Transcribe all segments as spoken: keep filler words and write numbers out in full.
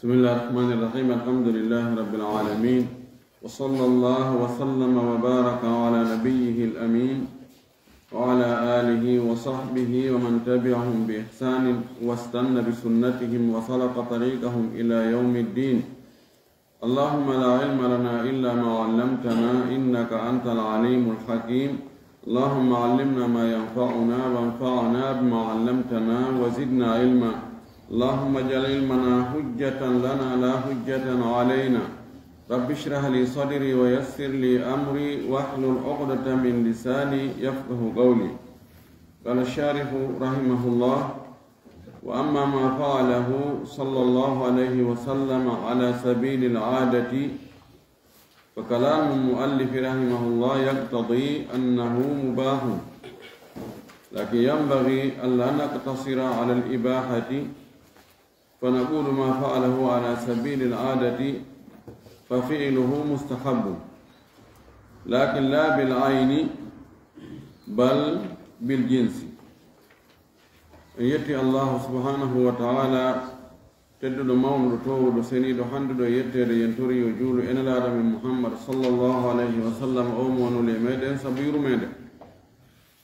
بسم الله الرحمن الرحيم. الحمد لله رب العالمين. وصلى الله وسلم وبارك على نبيه الأمين وعلى آله وصحبه ومن تبعهم بإحسان واستن بسنتهم وسلك طريقهم إلى يوم الدين. اللهم لا علم لنا إلا ما علمتنا إنك أنت العليم الحكيم. اللهم علمنا ما ينفعنا وانفعنا بما علمتنا وزدنا علما. اللهم اجعل علمنا حجة لنا لا حجة علينا. رب اشرح لي صدري ويسر لي أمري واحلل عقدة من لساني يفقه قولي. قال الشارح رحمه الله: وأما ما فعله صلى الله عليه وسلم على سبيل العادة فكلام المؤلف رحمه الله يقتضي أنه مباح، لكن ينبغي ألا نقتصر على الإباحة فنقول ما فعله على سبيل العادة ففعله مستحب، لكن لا بالعين بل بالجنس. En yetti Allahu subhanahu wa ta'ala, tedduɗo, mawnuɗo, toowuɗo, seniiɗo, hannduɗo e yetteede, yen tori yo juulu e Nelaaɗo men Muhammad sallallahu alayhi wa sallam, o mo nuli e meɗen sabu yurmeende.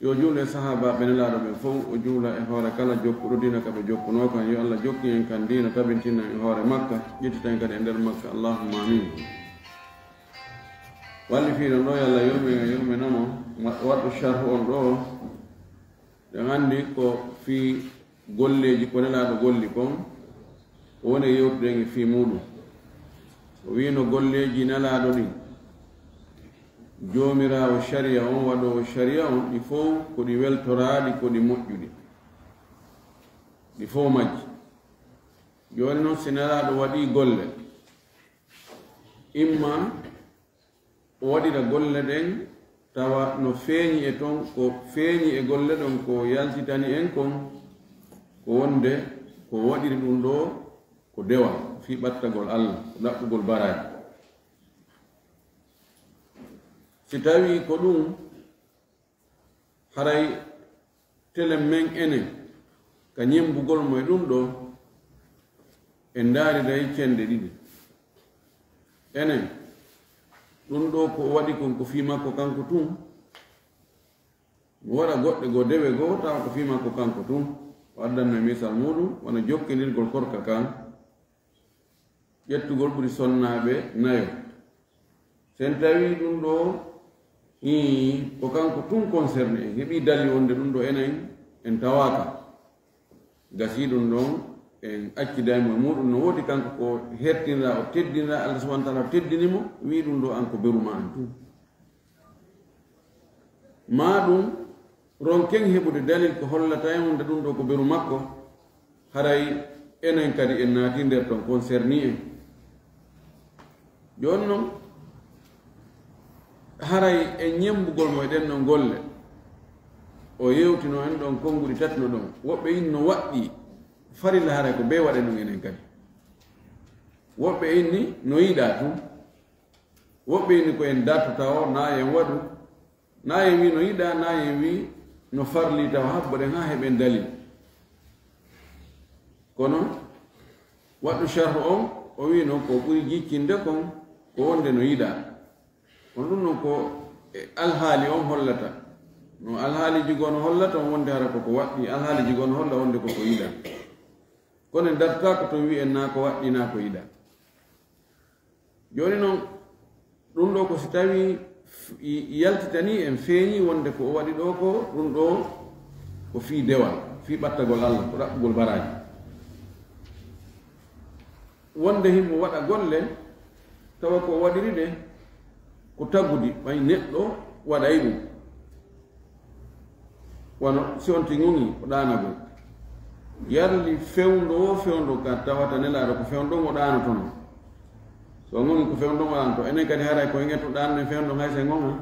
Yo juulu e sahaabaaɓe Nelaaɗo ɓen fow, o juula e hoore kala jokkuɗo diina ka ɓe jokkunoo kan. Yo Allah jokku en kan diina, tabintina en e hoore makka, ƴettita en kadi e nder makka. Allahumma amin. Walli fiiɗo ɗo, yo Allah yurme en, yurmina mo. Wa-, waɗɗo sharhu on ɗo, ɗen anndi ko fii golleeji ko Nelaaɗo golli kon, o woni e yewtude en e fii muuɗum. O wiino golleeji Nelaaɗo ɗin, Joomiraawo shari'a on, waɗoowo shari'a on, ɗi fow ko ɗi weltoraaɗi, ko ɗi moƴƴuɗi. Ɗi fow majji. Jooni non, si Nelaaɗo waɗii golle, imma o waɗira golle ɗen tawa no feeñi e ton, ko feeñi e golle ɗon ko yaltitani en kon, ko wonde ko waɗiri ɗum ɗo ko dewal fii ɓattagol Allah, ko ɗaɓɓugol baraaji. Si tawii ko ɗum, haray telen men enen ka ñemmbugol mo e ɗum ɗo, en ndaariray cende ɗiɗi. Enen, ɗum ɗo ko o waɗi kon ko fii makko kanko tun, mo waɗa goɗɗe goo, dewe goo, tawa ko fii makko kanko tun. O addanno e misal muuɗum, wano jokkindirgol korka kan, ƴettugol ɓuri sonnaaɓe nayo. Sen tawi ɗum ɗo, hii, ko kanko tun concerné, en heɓii dalil wonde ɗum ɗo enen en tawaaka. Gasii ɗum ɗon, en acciday mo e muuɗum. No woodi kanko ko hertinira, o teddinira, Allah subhanahu wa ta'ala o teddini mo, wii ɗum ɗo an ko beru ma an tun. Maa ɗum ronken heɓude dalil ko hollata en wonde ɗum ɗo ko beru makko, haray enen kadi en naati nder ton, concerné en. Jooni non, haray e ñemmbugol mo e ɗen non golle, o yewtino en ɗon konnguɗi tati no ɗon. Woɓɓe inni no waɗɗii farilla, haray ko bee waɗen ɗum enen kadi. Woɓɓe inni no yiɗaa tun. Woɓɓe inni ko en dartu tawo, naa en waɗu. Naa en wii no yiɗaa, naa en wii no farli tawa, habboɗen haa heɓen dalil. Kono waɗɗo sharhu on, o wii non ko ɓuri jiccinde kon ko wonde no yiɗaa. Kono ɗum non ko e alhaali on hollata. No alhaaliiji goo no hollata on wonde hara ko ko waɗɗii, alhaaliiji goo no holla wonde ko ko yiɗaa. Kono en dartaako ton wi'en naa ko waɗɗii, naa ko yiɗaa. Jooni non, ɗum ɗo ko si tawii f-, i-, yaltitanii en, feeñii wonde ko o waɗi ɗo ko, ɗum ɗo ko fii dewal, fii ɓattagol Allah, ko ɗaɓɓugol baraaji. Wonde himo waɗa golle, tawa ko o waɗiri ɗe, ko tagudi, ɓay neɗɗo waɗay ɗum. Wano si on tigi ŋoŋi ko ɗaanagol. Yarli fewndo wo fewndo ka tawata Nelaaɗo ko fewndo mo ɗaanotono. So o ŋoŋi ko fewndo mo ɗaanoto, enen kadi haray ko en etto ɗaanoɗen fewndo hay se ŋoŋa.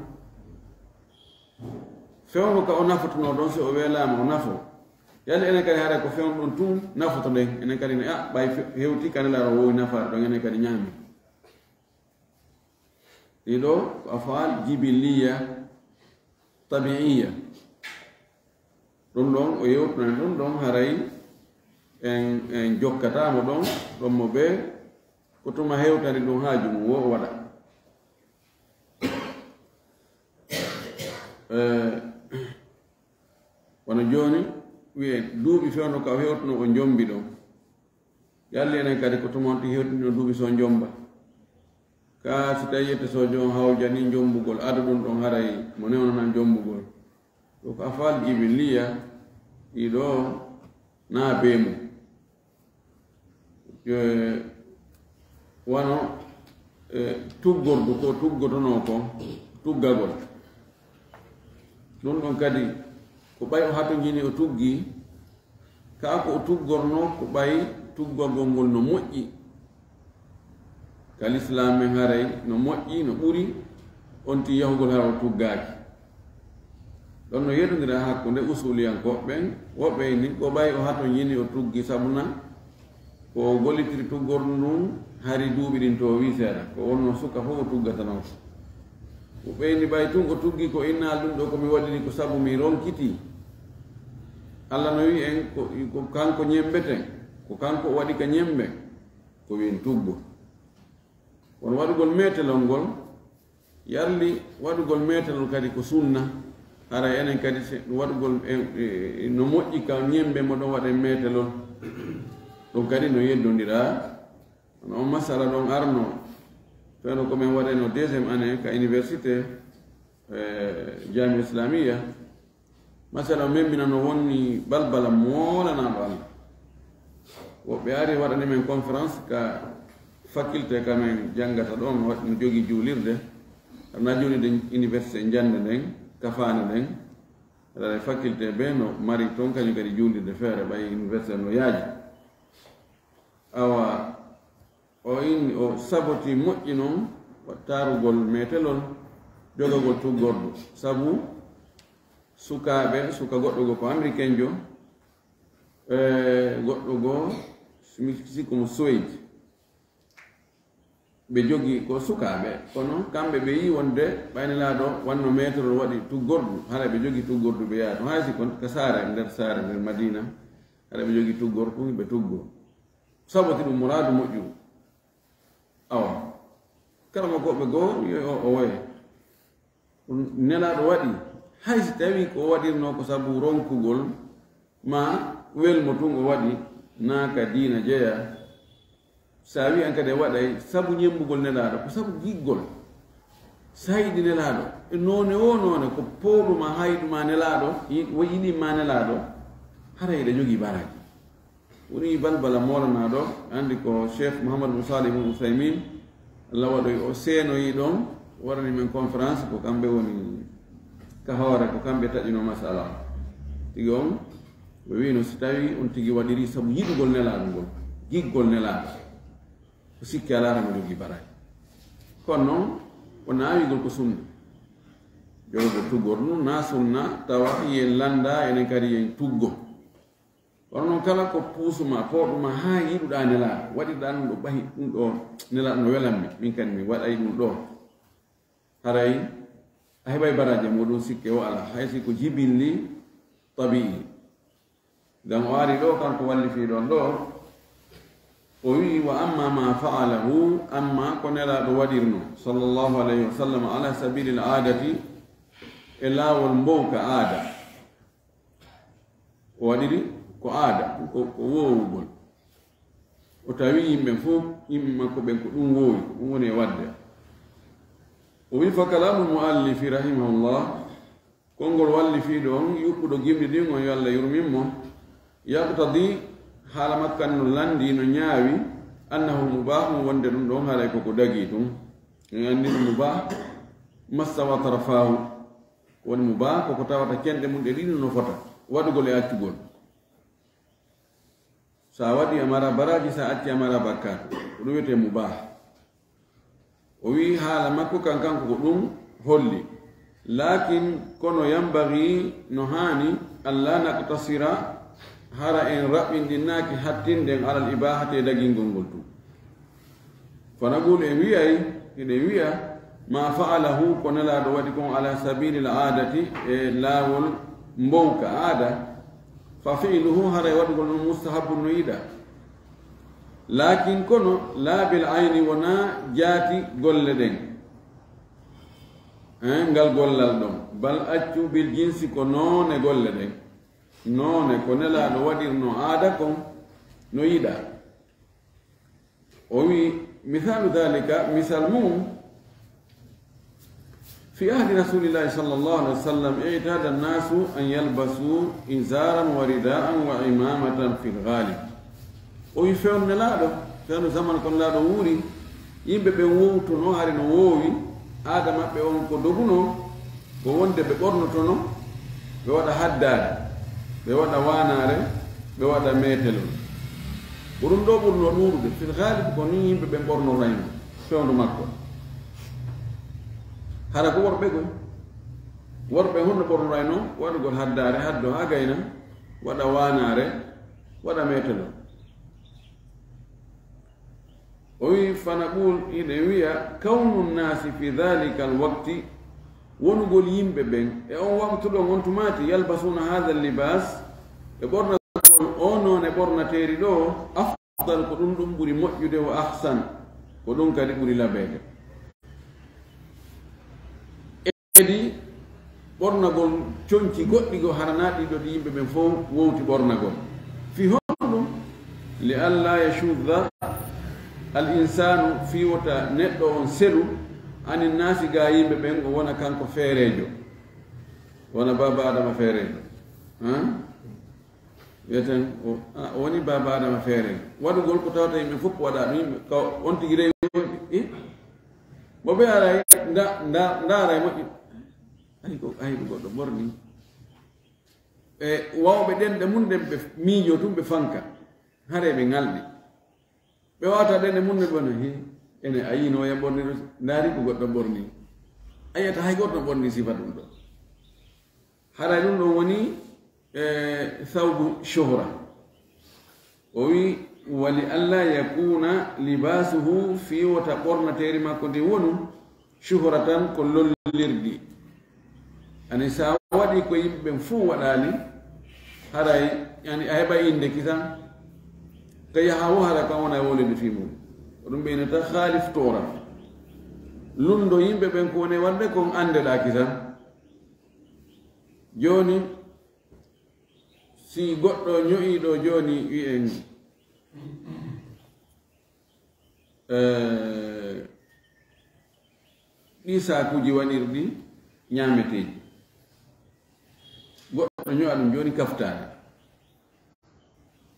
Fewndo ka o nafotono ɗon, si o weelaama o nafo. Yalli enen kadi haray ko fewndo ɗon tun nafotoɗen, enen kadi ne, a, ɓay fe-, hewti ka Nelaaɗo wowi nafaade ɗon, enen kadi ñaami. Ɗiɗo ko afaal jibiliya, tabi'iya. Ɗum ɗon o yewtuno en ɗum ɗon, haray en, en jokkataamo ɗon, ɗon mo ɓe Ko tuma hewtani ɗum haaju mum, wo o waɗa. Eh, wano jooni, wi'e duuɓi fewndo ka o hewtuno o njombi ɗon. Yalli enen kadi ko tuma on tigi hewtini ɗon duuɓi so njomba. Ka si tawi yette so joon hawjani njombugol, ado ɗum ɗon haray mo newnana njombugol. Ɗo ko afal jibiliya, ɗiɗo na be mum. Eh, wano, eh, tuggordu ko tuggotonoo ko, tuggagol. Ɗum ɗon kadi ko ɓay o hatonjini o tuggi, kaa ko o tuggornoo ko ɓay tuggagol ngol no moƴƴi. Ka lislaam men haray no moƴƴi, no ɓuri, on ti yahugol hara o tuggaaki. Ɗon no yeddondira hakkunde usuliyankooɓe ɓen, woɓɓe inni ko ɓay o hatonjini o tuggi sabu na ko o gollitiri tuggordu ndun hari duuɓi ɗin to o wi seeɗa, ko wonno suka fof o tuggatanoo. Woɓɓe inni ɓay tun o tuggi ko innaali ɗum ɗo ko mi waɗiri ko sabu mi ronkitii. Alla no wi en ko, ko kanko ñembeten, ko kanko o waɗi ka ñembe, ko wi en tuggo. Kono waɗugol meetelol ngol, yarli waɗugol meetelol kadi ko sunna, haray enen kadi se waɗugol e, e, no moƴƴi ka ñembe mo ɗon waɗen meetelol. Ɗum kadi no yeddondira. Kono on masala ɗon arno, fewndo ko men waɗeno deuxième année ka université, eh, Jamia Islamiyya. Masala o memminano wonni balbala moolanaaɗo Allah. Woɓɓe ari waɗani men conférence ka faculté ka men janngata ɗon, waɗi no jogii juulirde. Aɗa na juulirde université njannde nden, kafaande nden. Aɗa faculté be no mari toon kañum kadi juulirde feere, ɓay université no yaaji. Awa, o inni, o saboti moƴƴi noon taarugol meetelol, jogagol tuggordu. Sabu sukaaɓe, suka goɗɗo go ko américainjo, e goɗɗo go mi sikku mo Suède. Ɓe jogi ko sukaaɓe, kono kamɓe ɓe yii wonde ɓay Nelaaɗo wanno meetelol waɗi tuggordu, hara ɓe jogi tuggordu ɓe yaha to. Hay si kon ka saare, nder saare, nder Madina, hara ɓe jogi tuggordu, ɓe tuggo. Saboti ɗum muraadu moƴƴuru. Awa, karamokooɓe goo, yo o, o woye. Ɗum Nelaaɗo waɗi, hay si tawii ko o waɗirnoo ko sabu ronkugol ma welmo tun o waɗi, naa ka diina jeyaa. Si a wii an kadi a waɗay sabu ñemmbugol Nelaaɗo, ko sabu giggol. Si a yiɗi Nelaaɗo, e noone woo noone, ko pooɗu ma, haydu ma Nelaaɗo, yi-, wo yiɗi ma Nelaaɗo, hara hiɗa jogii baraaji. Woni balbala moolanaaɗo, anndi ko Cheikh Mouhammad bin Salih bin Uthaymin, Allah waɗoy o seenoyi ɗon, waɗani men conférence, ko kamɓe woni ka hoore, ko kamɓe taƴino masala. Tigi on, ɓe wiino si tawi on tigi waɗiri sabu yiɗugol Nelaaɗo ngol, giggol Nelaaɗo, ko sikki alaa hara mo jogii baraji. Kono noon, o naawigol ko sunna. Jogagol tuggordu na sunna, tawa yen lannda, enen kadi yen tuggo. Kono noon, kala ko puusuma, pooɗuma, haa yiɗuɗaa Nelaaɗo, waɗirɗaa ɗum ɗo ɓahi, ɗum ɗo Nelaaɗo no welammi, min kadi mi waɗay ɗum ɗo. Haray a heɓay baraaji e muuɗum, sikke o alaa, hay si ko jibilli tabi'i. Ngam o ari ɗo, kanko walli fii ɗon ɗo, o wi'i, "Wa amma ma fa'alahu, amma ko Nelaaɗo waɗirno, sallallahu alayhi wa sallam, ala sabilil aadati, e laawol mbowka aada." O waɗiri ko aada, ko, ko woowugol. O tawi yimɓe fof, yimɓe makko ɓen ko ɗum woowi, ko ɗum woni e waɗde. O wi, "Fa kalamul muallifi rahimahullah, konngol wallifiiɗo on, yuɓɓuɗo gimɗi ɗin on, yo Allah yurmin mo, yaqtadi, haala makko kan no lanndi, no ñaawi, annahu mubahun, wonde ɗum ɗon haray koko dagii tun. En anndi ɗum mubah, massa wa tarfahu." Woni mubah, koko tawata kenɗe mum ɗe ɗiɗi no fota, waɗugol e accugol. Sa waɗi a mara baraji, sa acci a mara bakkaatu. Ko ɗum wiyetee mubah. O wi'i haala makko kan, kanko ko ɗum holli. Lakin kono yambagi no haani, an la naqtasira, hara en raɓɓinɗinnaaki hattinden alal ibahati e dagingol ngol tun. Fa naqulu, en wi'ay, hiɗen wi'a, ma fa'alahu, ko Nelaaɗo waɗi kon ala sabilil aadati, e laawol mbowka aada, fa fi'luhu, haray waɗugol ɗum mustahabbun no yiɗaa. Lakin kono, laa bil ayni, wonaa jaati golle ɗen. Eh, ngal gollal ɗon. Bal accu bil jinsi, ko noone golle ɗen. Noone ko Nelaaɗo waɗirno aada kon no yiɗaa. O wi, misalu dhalika, misal mum, fi ahdi Rasulillahi sallallahu alaihi wasallam, i'tada an-nasu an yalbasu izaran wa ridaan wa imamatan fil ghalib. O wi, fewndo Nelaaɗo, fewndo zaman ko Nelaaɗo wuuri, yimɓe ɓen wowtuno, hari no woowi, aada maɓɓe on ko doguno, ko wonde ɓe ɓornotono, ɓe waɗa haddaare, ɓe waɗa waanaare, ɓe waɗa meetelol. Ko ɗum ɗo ɓurno ɗuuɗude. Fil ghalib ko ni yimɓe ɓen ɓornorayno fewndo makko. Hara ko worɓe koy. Worɓe honno ɓornorayno? Waɗugol haddaare, haddo haa gayna, waɗa waanaare, waɗa meetelol. O wi, fanaqul, hiɗen wiya, kawnu nnaasi fi dhalika alwaqti, wonugol yimɓe ɓen e on waqtu ɗon, on tumaati, yalbasuuna hadha llibas, ɓe ɓornagol o noone ɓornateeri ɗo, afdal, ko ɗum ɗum ɓuri moƴƴude, wa ahsan, ko ɗum kadi ɓuri labeede. Kadi ɓornagol conci goɗɗi goo, harana ɗiɗo ɗi yimɓe ɓen fow wowti ɓornagol. Fii honɗum? Li alla yashudda al insanu, fii wota neɗɗo on selu, anin naasi, ga yimɓe ɓen, o wona kanko feereejo, wona baaba Adama feereejo. Han? Wiyeten o, a, o woni baaba Adama feereejo. Waɗugol ko tawata yimɓe fof waɗa ɗum, yimɓe ka on tigi rewi wonɓe. Eh? Mo ɓe aray nda, nda, ndaara e moƴƴi. Ay ko, ay ko goɗɗo ɓorni. E wawɓe ɗenɗe mum ɗen ɓe miijo tun ɓe fanka. Hare ɓe ŋalɗi. Ɓe wata ɗenɗe mum ɗen ɓe no, he, ene a yino ya ɓorni ɗo, ndaari ko goɗɗo ɓorni. A yiyata hay goɗɗo ɓorni sifa ɗum ɗo. Haray ɗum ɗon woni, e, sawbu shuhra. O wi, "Wa li alla yakuna libasuhu", fii wota ɓornateeri makko ndi wonu shuhratan, ko lollirdi. Ani, sa waɗi ko yimɓe ɓen fuu waɗaali, haray, yani, a heɓa innde kisan, ka yaha wo hara kan wona e wolede fii mum. Ko ɗum ɓe innata khalif tora. Lundo yimɓe ɓen ko woni waɗde kon anndeɗaa kisan. Jooni, si goɗɗo ño'i ɗo jooni, wi'en, eh, ɗi saakuuji waɗirɗi ñaameteeji. Goɗɗo ño'a ɗum jooni kaftaani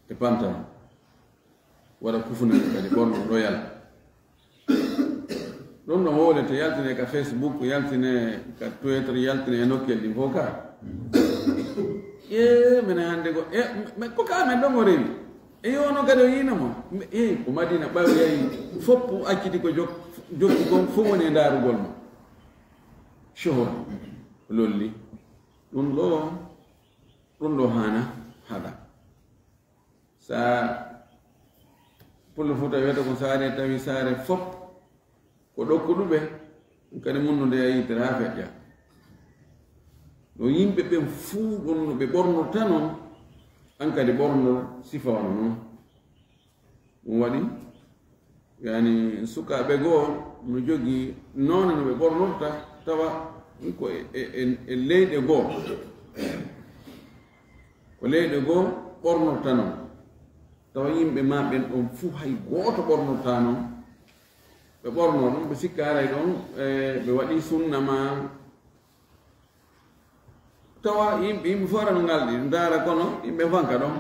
e pantalon. Waɗa kufunaaɗo kadi, ɓorno ɗo yalta. Ɗum no wowlete, yaltine ka Facebook, yaltine ka Twitter, yaltine e nokkel ɗin fof ka. E minen hannde ko, e, mais ko ka men ɗon o rewi. E yo no kadi o yiina mo. E ko Madina ɓawi yahi, foppu acciti ko jok-, jokki kon, fof woni e ndaarugol mo. Shuhra, lolli. Ɗum ɗo, ɗum ɗo haana haɗa. Sa Pullo Fuuta wiyata ko saare tawi saare fop ko ɗokkuɗuɓe, ɗum kadi munnude a yitere haa feƴƴa. No yimɓe ɓen fuu ɗon no ɓe ɓornorta non, an kadi ɓornor sifa wano non. Ɗum waɗi, yani, sukaaɓe goo no jogii noone no ɓe ɓornorta, tawa ko e, e, e, e leyɗe goo. Ko leyɗe goo ɓornorta non. Tawa yimɓe ma ɓen ɗon fuu hay gooto ɓornorta non. Ɓe ɓorno ɗum, ɓe sikka haray ɗon, e, ɓe waɗi sunna ma. Tawa yimɓe, yimɓe fof ara no ngalɗi, ndaara kono yimɓe fanka ɗon.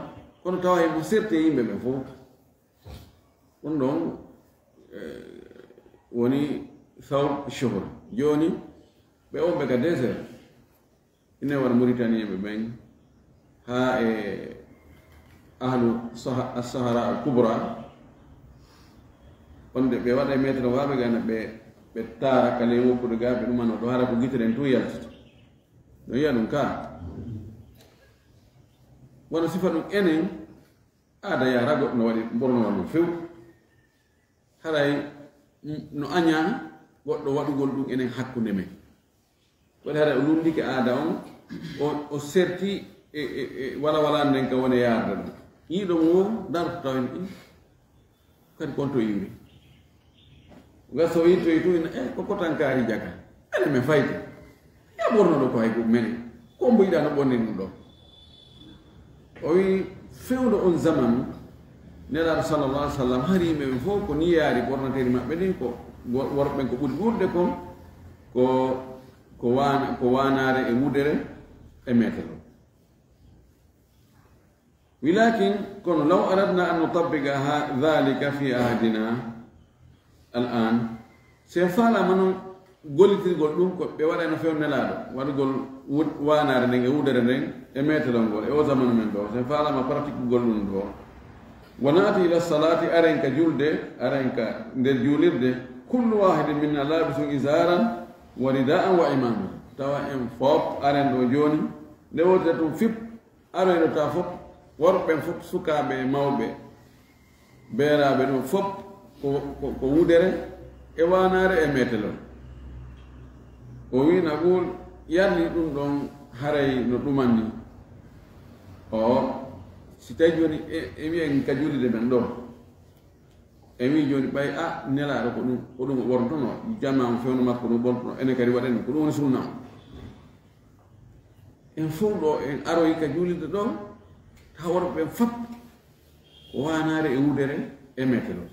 Kono tawa yimɓe serti e yimɓe ɓen fof. Ɗum ɗon, e, woni sawb shuhra. Jooni, ɓe on ɓe ka désert. Ine wara Mauritanienɓe ɓen, haa e ahlu Saha-, Sahara al Kubra, wonde ɓe waɗa e meetro waaɓe gana ɓe, ɓe taara ka ley woppude gaa, ɓe ɗumano ɗo hara ko gite ɗen tun yaltata. No yiya ɗum ka. Wano sifa ɗum enen, aada yaara goɗɗo no waɗi mborno wano few. Haray no añaa goɗɗo waɗugol ɗum enen hakkunde men. Waɗi haray o lunndike aada on, o, o serti e, e, e wala wala nden ka woni yaarde ɗum. Yiiɗo mo wo darto tawen ɗin. Kadi kon to iwri. Ga so yittoyi tun ina, e ko kotankaari jaka. Ene men fayti. Ya ɓorno ɗo ko hay ko mene. Ko mbo yiɗa no ɓorni ɗum ɗo. O wi fewndo on zamanu, Nelaaɗo sallallahu alaihi wasallam hari yimɓe ɓen fof ko ni yaari ɓornateeri maɓɓe ɗin, ko wor-, worɓe ɓen ko ɓuri ɗuuɗde kon ko, ko waana-, ko waanaare e wudere e meetelo. Walakin kono law aradna an nutabbiqa ha-, dhalika fi ahdina al an, si en faalama noon gollitirgol ɗum ko ɓe waɗayno few Nelaaɗo, waɗugol wud-, waanaare nden e wudere nden e meetelol ngol e o zamanu men ɗo, si en faalama pratiquegol ɗum ɗo. Wa naati ila salati, aren ka julde, aren ka nder juulirde, kullu wahidin minna labisun izaran wa ridaan wa imama. Tawa en fof aren ɗo jooni, nde woodata tun fip, aroyno ta fof, worɓe ɓen fof, sukaaɓe e mawɓe, beeraaɓe ɗum fof ko, ko, ko wudere e waanaare e meetelol. O wi na ɓuul yarni ɗum ɗon haray no ɗumanni. O, si tawi jooni e, e wiyen ka julirde men ɗo. E wi jooni ɓay a Nelaaɗo ko ɗum, ko ɗum o ɓornotono, jamaa on fewndo makko ɗum ɓornotono, enen kadi waɗen ɗum, ko ɗum woni sunna on. En fof ɗo en aroyi ka juulirde ɗo, tawa worɓe ɓen fop ko waanaare e wudere e meetelol.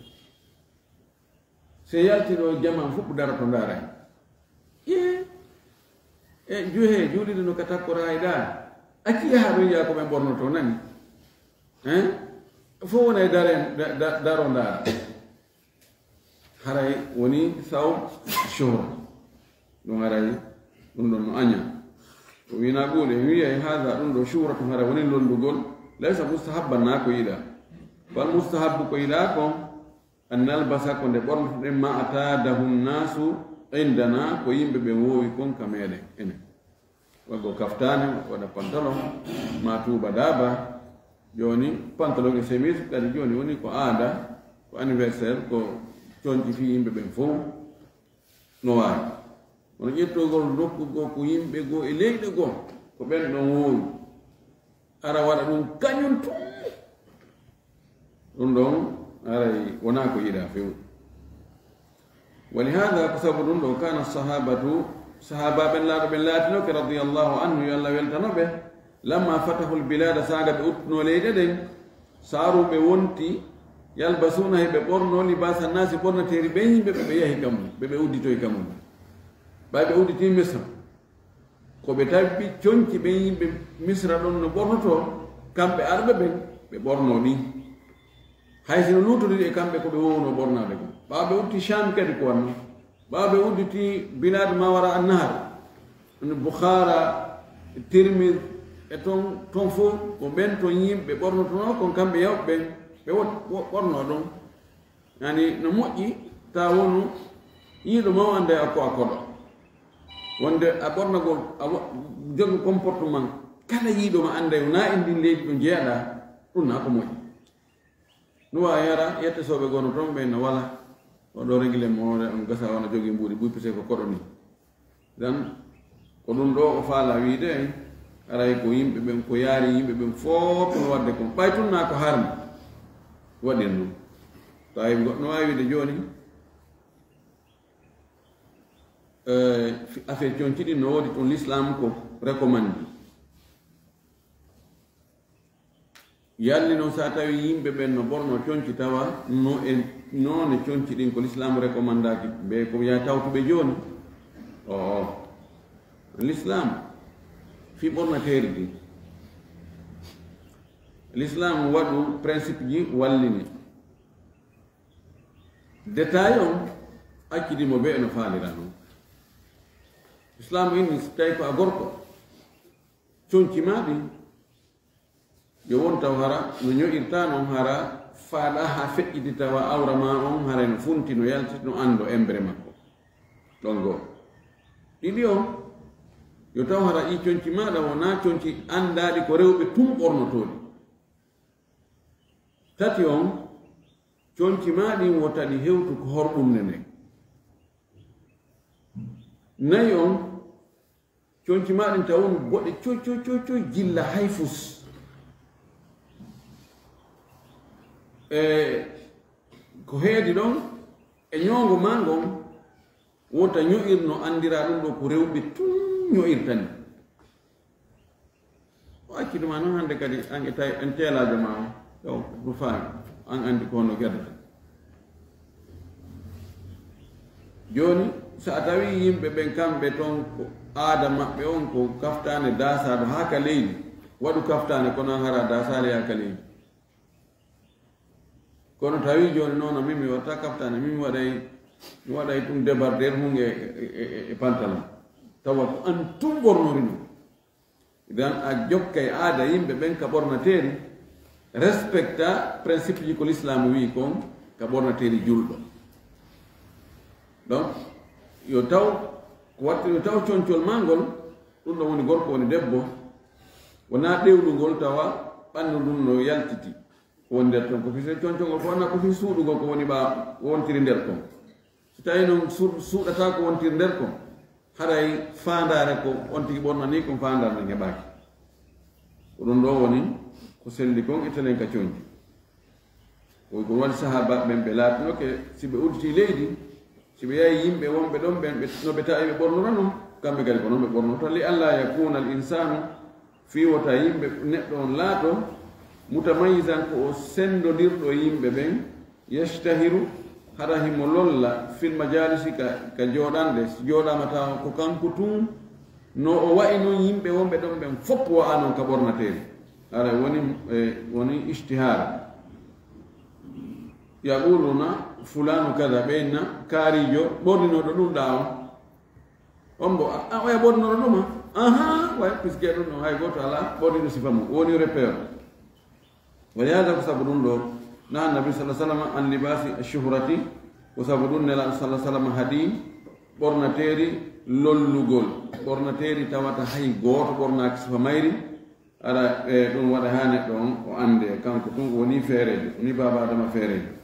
Se yalti ɗo, jamaa fof daroto ndaara en. Ye, e juhe juulirde no ka takkoraa e ɗaa. Acci yaha ɗo yiya ko ɓe ɓornoto nani. Hein? Fof wona e dare, da-, da-, daro ndaara. Haray woni saw shuhra. Ɗum haray ɗum ɗon no aña. O wina ɓuuɗe, mi wiya e haada ɗum ɗo shuhra tun haray woni londugol. Laysa mustahabban na ko yiɗa. Bal mustahabbu ko yiɗa ko an nalbasa ko nde ɓornotoɗen ma atadahu nnasu indana ko yimɓe ɓe woowi kon ka meɗen enen. Waɗgo kaftaane, waɗa pantalon, ma tuuba daaba. Jooni, pantalon e chemise kadi jooni woni ko aada, ko anniversaire, ko coñci fii yimɓe ɓen fow no waawi. Kono ƴettogol nokku goo, ko yimɓe goo e leyɗe goo, ko ɓen ɗon woowi. Ara waɗa ɗum kañum tun. Ɗum ɗon haray wonaa ko yiɗaa few. Wa li haada, ko sabu ɗum ɗo, kaana sahabatu, sahaabaaɓe Nelaaɗo ɓen laatinoke, radiyallahu anhu, yo Allah weltano ɓe, lamma fatahul bilaada, saaga ɓe uttunoo leyɗe ɗen, saaru ɓe wonti, yalbasuuna, he ɓe ɓornoo, libaasa naasi, ɓornateeri ɓen yimɓe ɓe ɓe yahi ka mun, ɓe ɓe udditoyi ka mun. Ɓay ɓe udditii Misra, ko ɓe tawi coñci ɓen yimɓe Misra ɗon no ɓornotoo, kamɓe arɓe ɓen, ɓe ɓornoo ɗin. Hay si no luutondiri e kamɓe ko ɓe woowunoo ɓornaade kon. Ɓaawo ɓe udditi Sham kadi ko wanno. Ɓaawo ɓe udditi Bilaad ma wara an-nahar, no Bukhara, Tirmidh, e ton, ton fof ko ɓen ton yimɓe ɓornotonoo kon kamɓe yawɓe ɓen, ɓe wot-, wo-, ɓornoo ɗon. Yani no moƴƴi ta wonu yiiɗo ma o annday a ko a koɗo. Wonde a ɓornagol, a wa-, jogo comportement kala yiiɗo ma annday wona e ndin leydi ɗo jeyaɗa, ɗum na ko moƴƴi. No waawi yara yette sooɓe gono toon ɓe no wala. O ɗo régler mo on gasa wona jogi mbuuɗi buy pise ko koɗo ni. Dan ko ɗum ɗo o faala wiide en, aray ko yimɓe ɓen, ko yaari yimɓe ɓen fof no waɗde kon. Ɓay tun na ko harmi waɗir ɗum. Tawi goɗɗo no waawi wiide jooni, eh, fi-, affaire conci ɗin no woodi ɗum l'islam ko recommandi. Yalli noon, so a tawi yimɓe ɓen no ɓorno conci, tawa no e noone conci ɗin ko l'islam recommandaki, ɓe ko ya tawtuɓe jooni. Oo, l'islam fii ɓornateeri ɗin, l'islam waɗu principe ji wallini. Détail on accidi mo ɓe no faalira noon. Islam inni, so tawi ko a gorko, conci ma ɗin, yo won taw hara no ño'irta noon, hara faaɗa haa feƴƴiti, tawa awra ma on haray no funti, no yalti, no anndo embre makko. Ɗon goo. Ɗiɗi on, yo taw hara ɗi conci maaɗa wonaa conci anndaaɗi ko rewɓe tun ɓornotooɗi. Tati on, conci ma ɗin wota ɗi hewtu ko horɓunde nden. Nayi on, conci ma ɗin taw woni boɗe coy, coy, coy, coy, jilla hay fus. E Ko heedi ɗon e ñoongo maa ngon, wota ño'ir no anndiraa ɗum ɗoo ko rewɓe tun ño'irta ni. O accitu ma noon hannde kadi, an e tay-, en teelaajo ma o, ɗo no faami, an anndi ko honno gerdata. Jooni, so a tawii yimɓe ɓen, kamɓe ton, ko aada maɓɓe on ko kaftaane daasaaɗo haa ka leydi, waɗu kaftaane, kono an hara daasaali haa ka leydi. Kono tawi jooni noon, min mi watta kaftane, min mi waɗay, mi waɗay ɗum débardeur mum e, e, e, e pantalon. Tawa ko an tun ɓornori ɗum. Idan a jokkay aada yimɓe ɓen ka ɓornateeri, respecta principe ji ko l'islam wi kon ka ɓornateeri julɗo. Donc, yo taw, ko watti, yo taw concol maa ngol, ɗum ɗon woni gorko, woni debbo, wonaa ɗewlungol tawa ɓanndu ndun no yaltiti. Ko woni nder ton ko fii concol ngol, ko wonaa ko fii suuɗugol ko woni ɓaa wontiri nder kon. So tawii noon su-, suuɗataa ko wontiri nder kon, haray faandaare ko on tigi ɓornanii kon faandaare nden heɓaaki. Ko ɗum ɗoo woni ko selli kon, ittalen ka conci. Ko, ko waɗi sahaabaaɓe ɓen, ɓe laatinoke, si ɓe udditii leydi, si ɓe yahi yimɓe wonɓe ɗon ɓen, ɓe, no ɓe tawi ɓe ɓornora non, kamɓe kadi ko non ɓe ɓornorta. Li alla yakuna al insanu, fii wota yimɓe, neɗɗo on laato, mutamayizan, ko o sendondirɗo e yimɓe ɓen, yashtahiru, hara himo lolla, fil majalisi, ka, ka jooɗanɗe, si jooɗaama tawa ko kanko tun, no o wa'i non yimɓe wonɓe ɗon ɓen fof wa'ano ka ɓornateeri. Hara woni, e, woni ishtihara. Yaquluna fulanu kada, ɓe inna kaarijo ɓorninooɗo ɗum ɗaa on. On mbo, a, a, oya ɓorninooɗo ɗum, a? Aha, way, puisque ɗum ɗon hay gooto alaa ɓorniiɗo sifa mum. Woni repère. Wa lihada, ko sabu ɗum ɗo, naha Nabi sallallahu alaihi wasallam an libasi shuhrati, ko sabu ɗum Nelaaɗo sallallahu alaihi wasallam haɗi ɓornateeri lollugol, ɓornateeri tawata hay gooto ɓornaaki sifa mayri, Aɗa, e, ɗum waɗa haa neɗɗo on o annde, kanko tun o woni feereejo, o woni baaba Adama feereejo.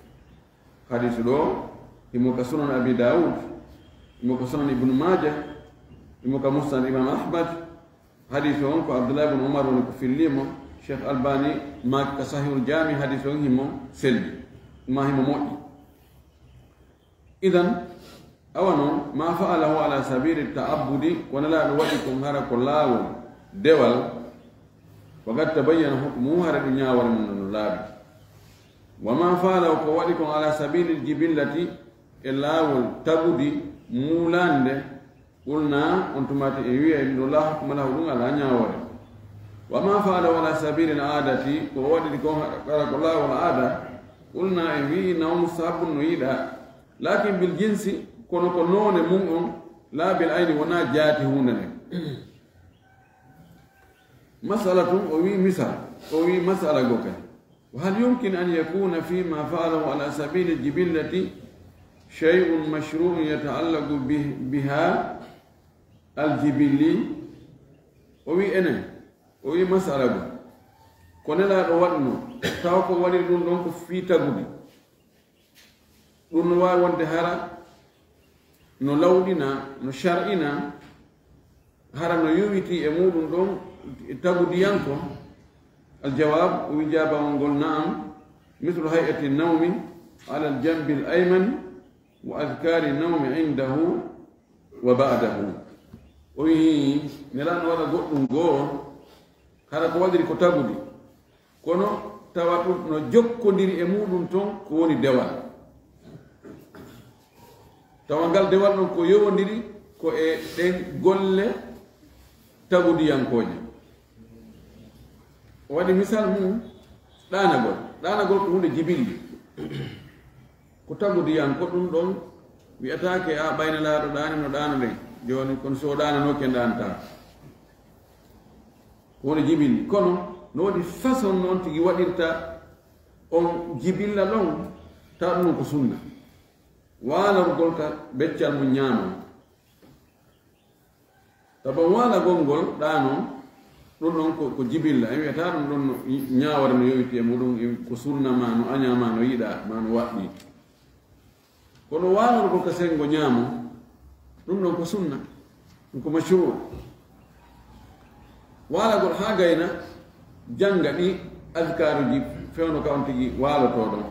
Hadiisu ɗo, himo ka Sunan Abi Daawud, himo ka Sunan Ibnu Maaja, himo ka Musnad Imam Ahmad. Hadiisu on ko Abdullah ibn Umar woni ko filli mo. Cheikh Albani maaki ka Sahihul Jaami, hadiisu on himo selli, ma himo moƴƴi. Idan, awa non, ma fa'alahu ala sabili ta'abbudi, ko Nelaaɗo waɗi kon hara ko laawol dewal, wa qad tabayyana hukmuhu, hara ɗum ñaawore mum no laaɓi. Wa ma fa'alahu, ko waɗi kon ala sabili jibillati, e laawol tagudi muulande, qulna, on tumati en wi'ay ɗum ɗo la hukma lahu, ɗum alaa ñaawore. Wa ma fa'alahu ala sabili al-aadati, ko o waɗiri kon hara ko laawol aada, qulna, en wi'i, naw mustahabbun, no yiɗaa, lakin bil jinsi, kono ko noone mum on, la bil ayni, wonaa jaati huunde nden. Masala tun, o wi'i misal, o wi'i masala go kadi. Wa hal yumkin an yakuna fi ma fa'alahu ala sabili jibillati shay'un mashru'un yata'allaqu bih-, biha al-jibilli? O wi'i enen, o wi'i masala go. Ko Nelaaɗo waɗno, tawa ko waɗiri ɗum ɗon ko fii tagudi. Ɗum no waawi wonde hara no lawɗina, no shar'ina, hara no yowitii e muuɗum ɗon tagudiyanko. Aljawab, o ijaabawol ngol, na'am, mislu hay'ati nawmi ala aljanbi al-ayman wa adhkari nawmi indahu wa ba'dahu. O wi'i, Nelaaɗo waɗa goɗɗum goo, hara ko waɗiri ko tagudi, kono tawa ɗum no jokkondiri e muuɗum ton ko woni dewal. Tawa ngal dewal ɗon ko yowondiri ko e ɗen golle tagudiyankooje. O waɗi misal mum ɗaanagol. Ɗaanagol ko huunde jibilli. Ko tagudiyanko ɗum ɗon wi'ataake, a, ɓay Nelaaɗo ɗaani no ɗaano ɗen. Jooni, kono so o ɗaananooke, en ɗaanata. Ko woni jibinni. Kono no woodi façon noon tigi waɗirta on jibilla ɗon, tawa ɗum ko sunna. Waanorgol ka beccal mum ñaama. Tawa waalagol ngol ɗaano, ɗum ɗon ko, ko jibilla. En wi'ata ɗum ɗon no ñaawore no yowiti e muɗum, ko sunna ma no añaa ma no yiɗaa ma no waɗɗii. Kono waanorgol ka senngo ñaamo, ɗum ɗon ko sunna, ɗum ko macru. Waalagol haa gayna, jannga ɗi azkaaruji fewndo ka on tigi waalotoo ɗon.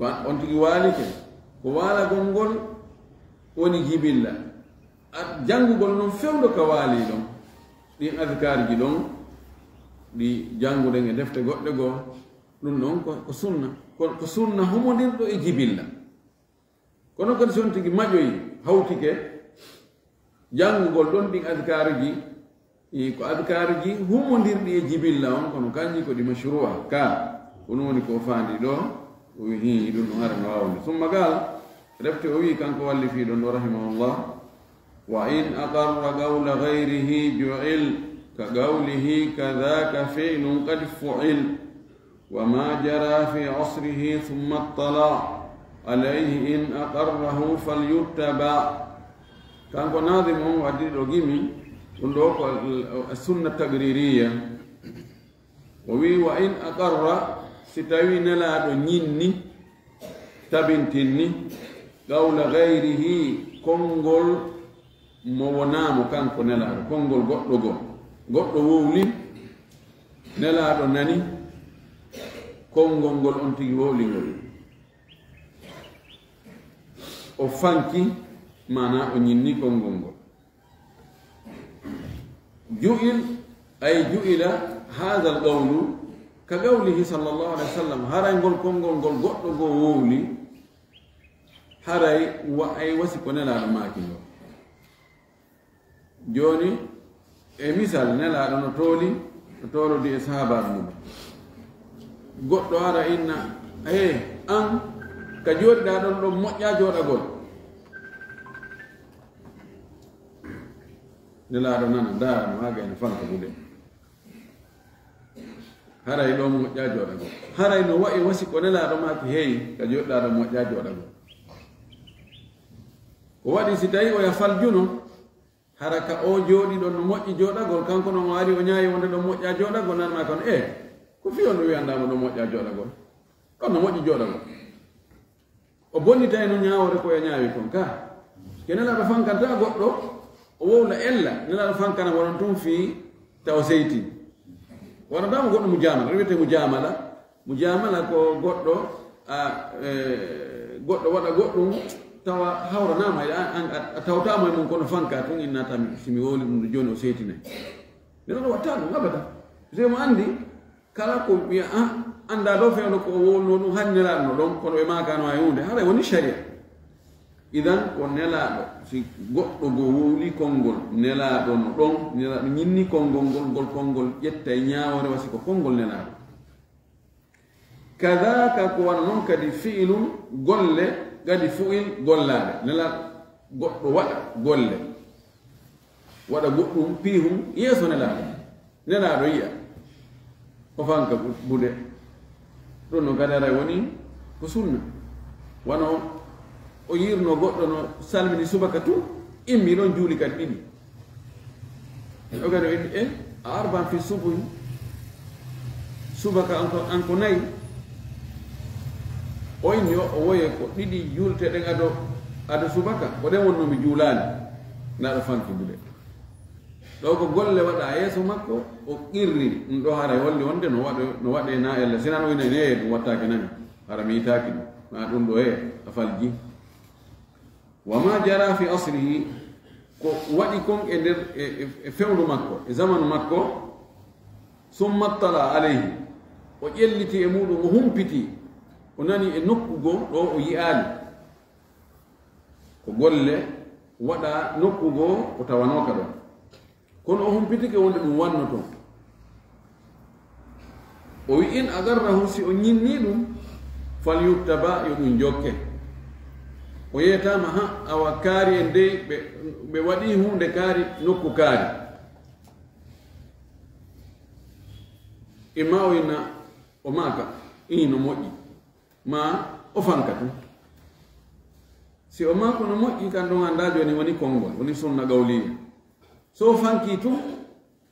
On tigi waalike. Ko waalagol ngol woni jibilla. Jangugol noon fewndo ka waali ɗon, ɗin adkaarji ɗon, ɗi janguɗen e defte goɗɗe goo, ɗum ɗon ko sunna. Ko sunna humondirɗo e jibilla. Kono kadi so on tigi maƴoyi, hawtike, jangugol ɗon ɗin adkaarji, ko adkaarji humondirɗi e jibilla on, kono kanji ko ɗi mashru'a. Ka ko ɗum woni ko faandi ɗo. O wi hi ɗum ɗum hara no waawde summa gal. Refti o wi kanko walli fii ɗon ɗo rahimahullah: وإن أقر قول غيره جعل كقوله كذاك فعل قد فعل وما جرى في عصره ثم اطلع عليه إن أقره فليتبع. Kanko naadimu on waddi ɗo gimi, ɗum ɗo ko sunna taqririya. O wi: وإن أقر, si tawi nelaaɗo ñinni, tabintinni, قول غيره, konngol mo wonaa mo kanko nelaaɗo, konngol goɗɗo goo. Goɗɗo wowli, nelaaɗo nani konngol ngol on tigi wowli ngol. O fanki, maanaa o ñinni konngol ngol. جعل، أي جعل هذا القول كقوله صلى الله عليه وسلم. Haray ngol konngol ngol goɗɗo goo wowli, haray wa-, ay wasi ko nelaaɗo maaki ngol. Jooni, e misal, nelaaɗo no tooli, no toolodi e sahaabaaɓe mum. Goɗɗo ara inna, "Ee, an, ka jooɗiɗaa ɗon ɗon moƴƴaa jooɗagol." Nelaaɗo nana, ndaara mo, haa gayno fanka buɗe. Haray ɗon moƴƴaa jooɗagol. Haray no wa'i wasi ko nelaaɗo maaki, "Hey, ka jooɗiɗaa ɗon moƴƴaa jooɗagol." Ko waɗi si tawi o ya faljuno, hara ka o jooɗi ɗon no moƴƴi jooɗagol, kanko non o ari o ñaayi wonde ɗon moƴƴaa jooɗagol, nan maa kon, "Ee, ko fii on ɗum wi'andaa mo ɗon moƴƴaa jooɗagol? Ɗon no moƴƴi jooɗagol." O bonnitayno ñaawoore ko o ñaawi kon ka. Ke nelaaɗo fankanta goɗɗo, o wowla ella, nelaaɗo fankana wonon tun fii taw seyti. Wonantaa mo goɗɗo mujaamala, ɗum wiyetee mujaamala. Mujaamala ko goɗɗo, a, e, goɗɗo waɗa goɗɗum, tawa hawranaama e an, an, a, a tawtaama e mum, kono fanka tun inna tan, si mi wowli ɗum jooni o seytinay. Nelaaɗo watta ɗum abada. Parce que mo anndi, kala ko wiya, a, anndaa ɗo fewndo ko o wowluno ɗum, hani nelaaɗo no ɗon, kono ɓe maakaano e huunde, haray woni sharia. Idan ko nelaaɗo, si goɗɗo goo wowli konngol, nelaaɗo no ɗon, nelaaɗo ñinni konngol ngol, ngol konngol ƴettay ñaawoore wasi ko konngol nelaaɗo. Kadaka ko wano non kadi fi'ilun golle, kadi fu'il gollaade. Nelaaɗo goɗɗo waɗa golle, waɗa goɗɗum, piihum yeeso nelaaɗo. Nelaaɗo yi'a, o fanka bu-, buɗe. Ɗum no gadara woni ko sunna. Wano o yirno goɗɗo no salmini subaka tun, immi ɗon juuli kadi ɗiɗi. O kadi o inni, e, a arban fi subuhi. Subaka an ko, an ko nayi. O inni o, o woye ko ɗiɗi juulte ɗen ado, ado subaka. Ko ɗen wonno mi juulaali. Naaɗo fanki buɗe. Ɗo ko golle waɗa yeeso makko, o qirri. Ɗum ɗo haray holli wonde no waɗe, no waɗe na ella. Sinan o ina ne ɗum wattaake nami. Hara mi yitaaki ɗum. Ma ɗum ɗo he, a falji. Wa ma jara fi asrihi, ko waɗi kon e nder, e, e, e fewndo makko, e zamanu makko, summa tala alayhi, o ƴelliti e muɗum, o humpiti, o nani e nokku goo ɗo o yi'aali. Ko golle waɗa nokku goo o tawanooka ɗon. Kono o humpitike wonde ɗum wanno toon. O wi, "In agarrahu, si o ñinni ɗum, fal yuttaba, yo ɗum jokke." O yeetaama, ha, awa kaari en dey, ɓe, ɓe waɗi huunde kaari, nokku kaari. Imma o inna, o maaka, "Ii, no moƴƴi." Ma o fanka tun. Si o maako, "No moƴƴi," kan ɗon anndaa jooni woni konngol, woni sunna qawliya. So o fankii tun,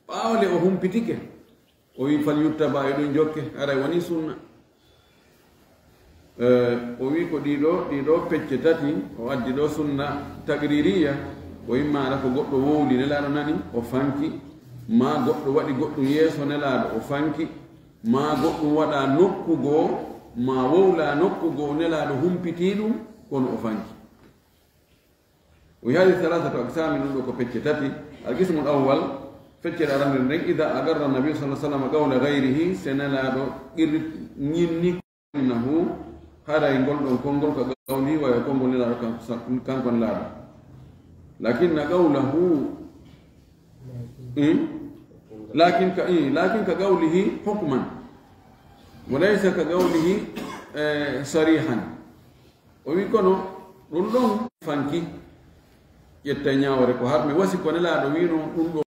ɓaawo le o humpitike, o wi, "Fal yuttaba, yo ɗum jokke," haray woni sunna. Eh, o wi ko ɗiɗo, ɗiɗo pecce tati, o addi ɗo sunna taqririya, o immaara ko goɗɗo wowli, Nelaaɗo nani, o fanki, ma goɗɗo waɗi goɗɗum yeeso Nelaaɗo, o fanki, ma goɗɗum waɗa nokku goo, ma wowla nokku goo Nelaaɗo humpitii ɗum, kono o fanki. O wi hadi thalathatu aqsamin, ɗum ɗo ko pecce tati. Al qismul awwal, feccere arande nden, ida agarra nabi sallallahu alaihi wasallam qawla ghayrihi, se Nelaaɗo qirri ñinni annahu, haray ngol ɗon konngol ka qawlihi, wa e konngol Nelaaɗo kan-, sa-, kanko Nelaaɗo. Lakinna qawlahu, eh? Lakin ka, eh, lakin ka qawlihi hukman, wa laysa ka qawlihi, eh, sarihan. O wi kono ɗum ɗon fanki, ƴetta ñaawore ko harmi wasi ko Nelaaɗo wino ɗum ɗo.